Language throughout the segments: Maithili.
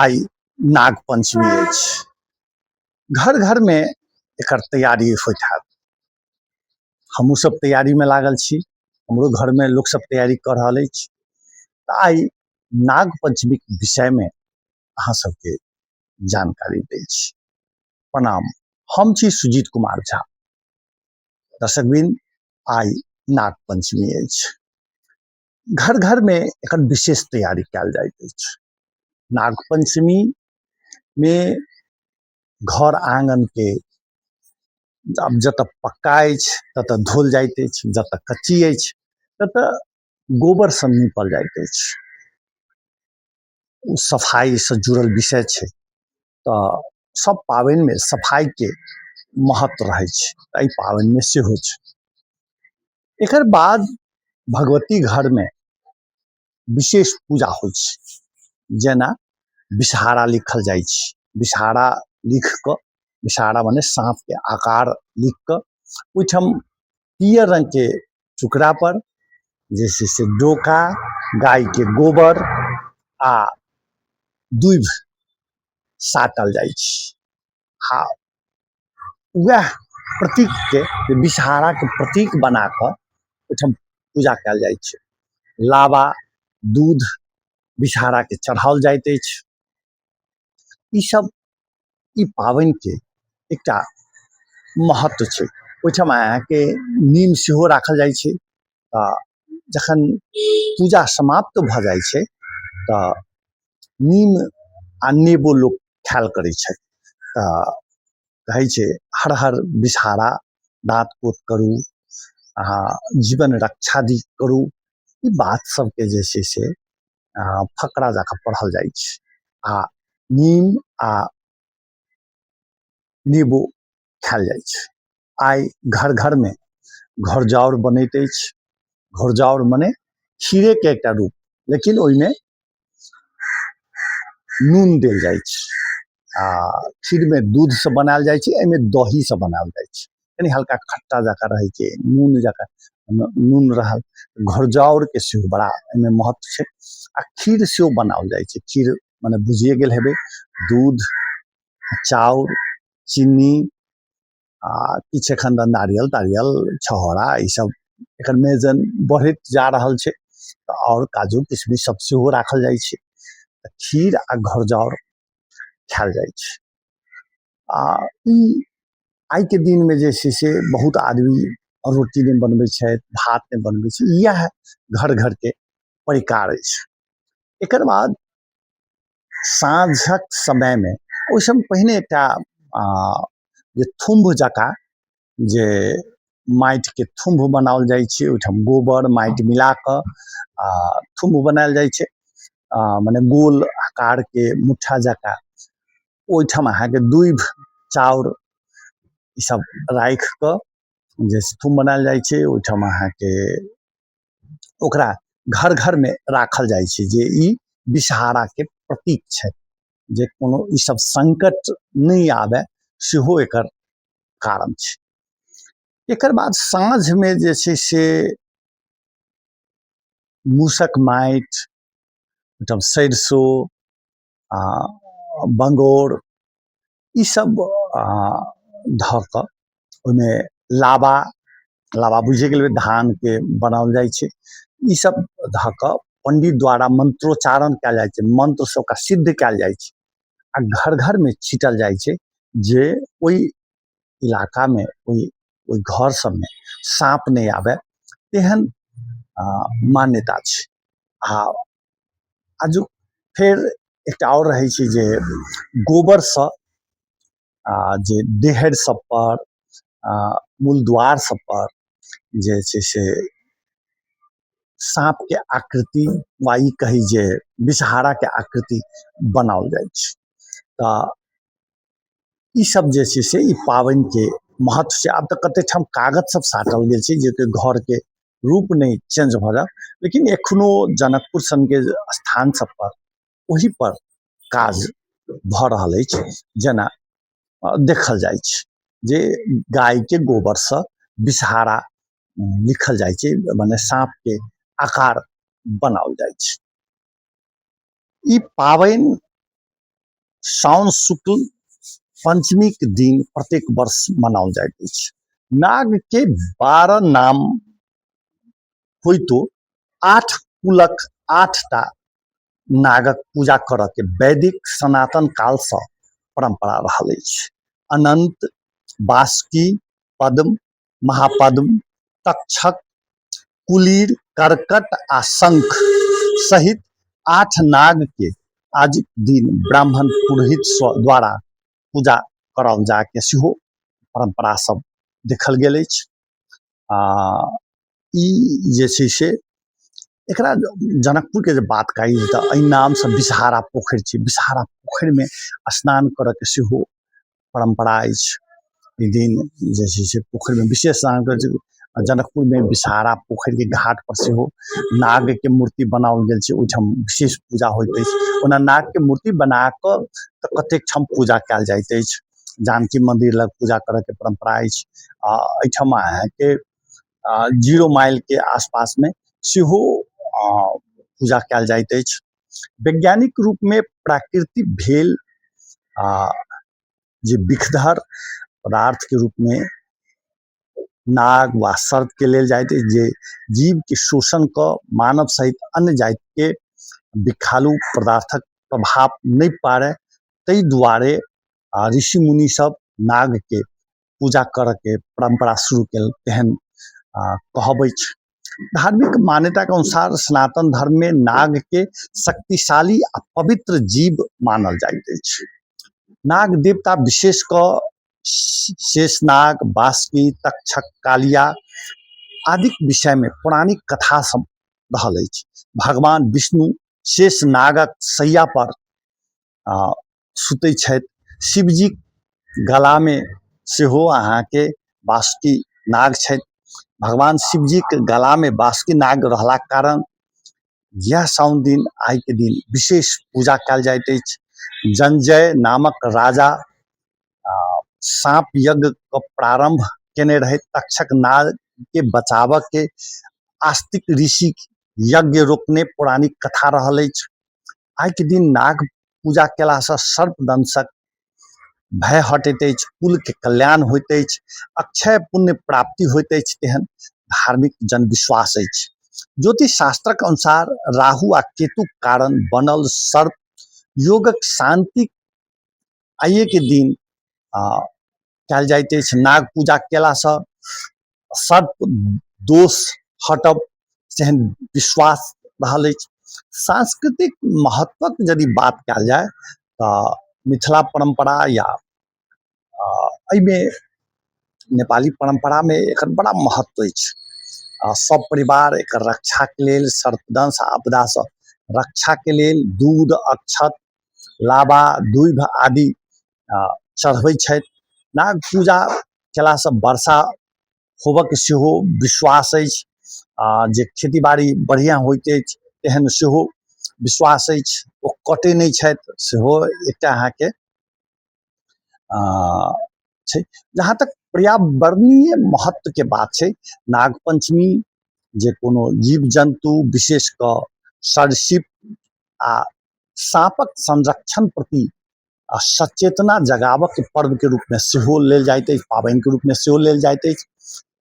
आइ नाग पंचमी अछि। घर घरमे एकर तैयारी होइत हैत। हमहूँ सब तैयारीमे लागल छी, हमरो घरमे लोक सब तैयारी कऽ रहल अछि। तऽ आइ नाग पंचमीक विषयमे अहाँ सबके जानकारी दै छी। प्रणाम, हम छी सुजीत कुमार झा। दर्शकवृंद, आइ नाग पंचमी अछि। घर घरमे एकर विशेष तैयारी कयल जाइत अछि। नाग पंचमी मे घर आङ्गनके आब जतऽ पक्का अछि ततऽ धोल जाइत अछि, जतऽ कच्ची अछि ततऽ गोबरसँ नीपल जाइत अछि। ओ सफाइसँ जुड़ल विषय छै, तऽ सब पाबनिमे सफाइके महत्व रहै छै, एहि पाबनिमे सेहो छै। एकर बाद भगवती घरमे विशेष पूजा होइ छै, जेना विषहारा लिखल जाइ छै। विषहारा लिख कऽ, विषहारा मने साँपके आकार लिख कऽ ओहिठाम पियर रङ्गके टुकड़ा पर जे छै से डोका, गायके गोबर आ दूभि साटल जाइ छै। आ वएह प्रतीकके विषहाराके प्रतीक बना कऽ ओहिठाम पूजा कयल जाइ छै। लावा दूध विषहाराके चढ़ाओल जाइत अछि। ईसभ ई पाबनिके एकटा महत्व छै। ओहिठाम अहाँके नीम सेहो राखल जाइ छै। तऽ जखन पूजा समाप्त भऽ जाइ छै तऽ नीम आ नेबो लोक खायल करै छथि। तऽ कहै छै हर हर विषहारा दाँत कोत करू, अहाँ जीवन रक्षा दी करू। ई बात सबके जे छै से फकरा जकाँ पढ़ल जाइ छै आ नीम आ नेबो खायल जाइ छै। आइ घर घरमे घरजाउर बनैत अछि। घरजाउर मने खीरेके एकटा रूप, लेकिन ओहिमे नून देल जाइ छै आ खीरमे दूधसँ बनायल जाइ छै, एहिमे दहीसँ बनायल जाइ छै। कनि हल्का खट्टा जकाँ रहै छै, नून जकाँ नून रहल। घरजाउरके सेहो बड़ा एहिमे महत्व छै आ खीर सेहो बनाओल जाइ छै। खीर मने बुझिए गेल हेबै, दूध, चाउर, चीनी आ किछु एखन तऽ नारियल तारियल छहोरा ईसब एकर मेजन बढ़ैत जा रहल छै। आओर काजू किशमिश सब सेहो राखल जाइ छै। खीर आ घरजाउर खायल जाइ छै। आ ई आइके दिनमे जे छै से बहुत आदमी रोटी नहि बनबै छथि, भात नहि बनबै छै, इएह घर घरके परिकार अछि। एकर बाद साँझक समयमे, ओहिसँ पहिने एकटा जे थुम्भ जकाँ जे माटिके थुम्भ बनाओल जाइ छै, ओहिठाम गोबर माटि मिला कऽ आ थुम्भ बनायल जाइ छै, मने गोल आकारके मुट्ठा जकाँ। ओहिठाम अहाँके दूभि, चाउर ईसब राखि कऽ जे थुम्भ बनायल जाइ छै, ओहिठाम अहाँके ओकरा घर घरमे राखल जाइ छै जे ई विषहाराके प्रतीक छै, जे कोनो ईसब संकट नहि आबय सेहो एकर कारण छै। एकर बाद साँझमे जे छै से मूसक माटि, ओहिठाम सरिसो आ बंगोर ईसब धऽ कऽ ओहिमे लाबा, लाबा बुझिए गेलियै, धानके बनाओल जाइ छै, ईसब धऽ कऽ पंडित द्वारा मंत्रोच्चारण कयल जाइ छै, मंत्रसँ ओकरा सिद्ध कयल जाइ छै आ घर घरमे छीटल जाइ छै जे ओहि इलाकामे ओहि ओहि घर सबमे साँप नहि आबै, तेहन मान्यता छै। आ आजुक फेर एकटा आओर रहै छै जे गोबरसँ जे देहरि सब पर, मूल द्वार सब पर जे छै से साँपके आकृति वा ई कही जे विषहाराके आकृति बनाओल जाइ छै। तऽ ई सब जे छै से ई पाबनिके महत्व छै। आब तऽ कते ठाम कागज सब साटल गेल छै जे घरके रूप नहि चेंज भऽ जाय, लेकिन एखनो जनकपुर सनके स्थान सब पर ओहि पर काज भऽ रहल अछि। जेना देखल जाइ छै जे गायके गोबरसँ विषहारा लिखल जाइ छै, मने साँपके आकार बनाओल जाइ छै। ई पाबनि साउन शुक्ल पञ्चमीके दिन प्रत्येक वर्ष मनाओल जाइत अछि। नागके 12 नाम होइतो 8 कुलक 8टा नागक पूजा करऽके वैदिक सनातन कालसँ परम्परा रहल अछि। अनन्त, बासुकी, पद्म, महापद्म, तक्षक, कुलीर, कर्कट आ शंख सहित 8 नागके आजुक दिन ब्राह्मण पुरोहित द्वारा पूजा कराओल जायके सेहो परम्परा सब देखल गेल अछि। आ ई जे छै से एकरा जनकपुरके जे बात कही तऽ एहि नामसँ विषहारा पोखरि छै। विषहारा पोखरिमे स्नान करऽके सेहो परम्परा अछि। एहि दिन जे छै से पोखरिमे विशेष स्नान करै छै। जनकपुरमे विषहारा पोखरिके घाट पर सेहो नागके मूर्ति बनाओल गेल छै, ओहिठाम विशेष पूजा होइत अछि। ओना नागके मूर्ति बना कऽ तऽ कतेक ठाम पूजा कयल जाइत अछि। जानकी मन्दिर लग पूजा करऽके परम्परा अछि। आ एहिठाम अहाँके 0 माइलके आसपासमे सेहो पूजा कयल जाइत अछि। वैज्ञानिक रूपमे प्राकृतिक भेल आ जे विषधर पदार्थके रूपमे नाग वा सर्पके लेल जाइत अछि, जे जीवके शोषण कऽ मानव सहित अन्य जातिके विषालु पदार्थक प्रभाव नहि पाड़य, ताहि दुआरे ऋषि मुनि सब नागके पूजा करऽके परम्परा शुरू केलक तेहन कहब अछि। धार्मिक मान्यताके अनुसार सनातन धर्ममे नागके शक्तिशाली आ पवित्र जीव मानल जाइत अछि। नाग देवता विशेष कऽ शेषनाग, बासुकी, तक्षक, कालिया आदिक विषयमे पौराणिक कथा सब रहल अछि। भगवान विष्णु शेषनागक शैया पर सुतै छथि। शिवजीक गलामे सेहो अहाँके बासुकी नाग छथि। भगवान शिवजीक गलामे बासुकी नाग रहलाक कारण यह साउन दिन आइके दिन विशेष पूजा कयल जाइत अछि। जंजय नामक राजा साँप यज्ञके प्रारम्भ केने रहथि। तक्षक नागके बचाबऽके आस्तिक ऋषि यज्ञ रोकने पौराणिक कथा रहल अछि। आइके दिन नाग पूजा केलासँ सर्पदंशक भय हटैत अछि, कुलके कल्याण होइत अछि, अक्षय पुण्य प्राप्ति होइत अछि, तेहन धार्मिक जनविश्वास अछि। ज्योतिष शास्त्रक अनुसार राहु आ केतुक कारण बनल सर्प योगक शान्ति आइएके दिन कयल जाइत अछि। नाग पूजा केलासँ सर्प दोष हटब सेहन विश्वास रहल अछि। सांस्कृतिक महत्वक यदि बात कयल जाय तऽ मिथिला परम्परा या एहिमे नेपाली परम्परामे एकर बड़ा महत्व अछि। आ सब परिवार एकर रक्षाके लेल सर्पदंश आपदासँ रक्षाके लेल दूध, अक्षत, लाबा, दूभि आदि चढ़बै छथि। नाग पूजा केलासँ वर्षा होबऽके सेहो विश्वास अछि। आ जे खेती बाड़ी बढ़िआँ होइत अछि तेहन सेहो विश्वास अछि। ओ कटै नहि छथि सेहो एकटा अहाँके छै। जहाँ तक पर्यावरणीय महत्वके बात छै, नाग पञ्चमी जे कोनो जीव जन्तु विशेष कऽ सरीसृप आ साँपक संरक्षण प्रति आ सचेतना जगाबऽके पर्वके रूपमे सेहो लेल जाइत अछि, पाबनिके रूपमे सेहो लेल जाइत अछि।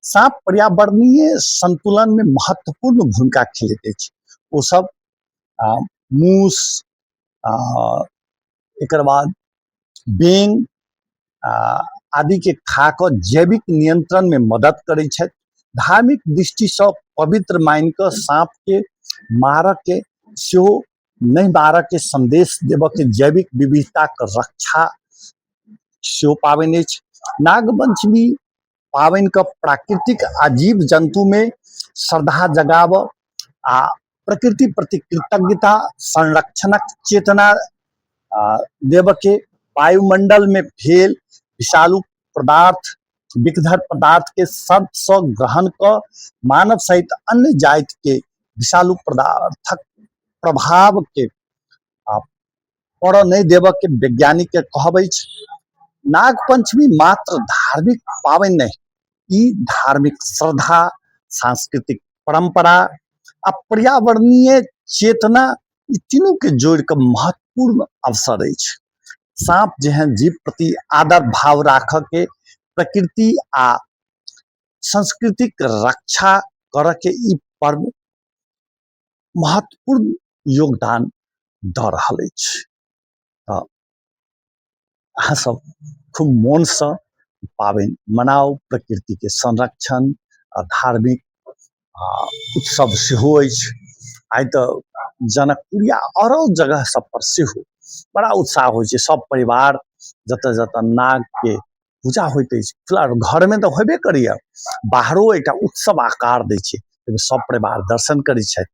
साँप पर्यावरणीय सन्तुलनमे महत्वपूर्ण भूमिका खेलैत अछि। ओसभ मूस, एकर बाद बेंग आदिके खा कऽ जैविक नियंत्रणमे मदद करै छथि। धार्मिक दृष्टिसँ पवित्र मानि कऽ साँपके मारऽके सेहो नहि मारऽके सन्देश देबऽके जैविक विविधताके रक्षा सेहो पाबनि अछि। नागपञ्चमी पाबनिके प्राकृतिक आ जीव जन्तुमे श्रद्धा जगाबऽ आ प्रकृति प्रति कृतज्ञता संरक्षणक चेतना देबऽके, वायुमंडलमे भेल विषालु पदार्थ विषधर पदार्थके सर्पसँ ग्रहण कऽ मानव सहित अन्य जातिके विषालु पदार्थक प्रभावके पड़ऽ नहि देबऽके वैज्ञानिकके कहब अछि। नागपञ्चमी मात्र धार्मिक पाबनि नहि, ई धार्मिक श्रद्धा, सांस्कृतिक परम्परा आ पर्यावरणीय चेतना, ई तीनूके जोड़िकऽ महत्वपूर्ण अवसर अछि। साँप जेहन जीव प्रति आदर भाव राखऽके, प्रकृति आ संस्कृतिक रक्षा करऽके ई पर्व महत्वपूर्ण योगदान दऽ रहल अछि। तऽ अहाँ सब खूब मोनसँ पाबनि मनाउ, प्रकृतिके संरक्षण आ धार्मिक उत्सव सेहो अछि। आइ तऽ जनकपुर या आरो जगह सब पर सेहो बड़ा उत्साह होइ छै। सब परिवार जतऽ जतऽ नागके पूजा होइत अछि, घरमे तऽ होबे करैए, बाहरो एकटा उत्सव आकार दै छै। ओहिमे सब परिवार दर्शन करै छथि,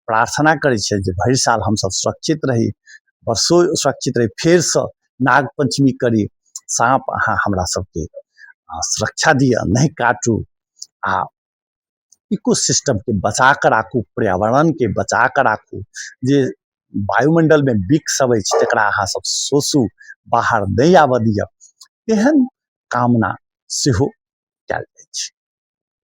प्रार्थना करै छथि जे भरि साल हमसब सुरक्षित रही, वर्षो सुरक्षित रही, फेरसँ नाग पञ्चमी करी, साँप अहाँ हमरा सबके सुरक्षा दिअ, नहि काटू आ इको सिस्टमके बचा कऽ राखू, पर्यावरणके बचा कऽ राखू। जे वायुमंडलमे विष सब अछि तकरा अहाँ सब शोषू, बाहर नहि आबऽ दिअ, एहन कामना सेहो कयल जाइ छै।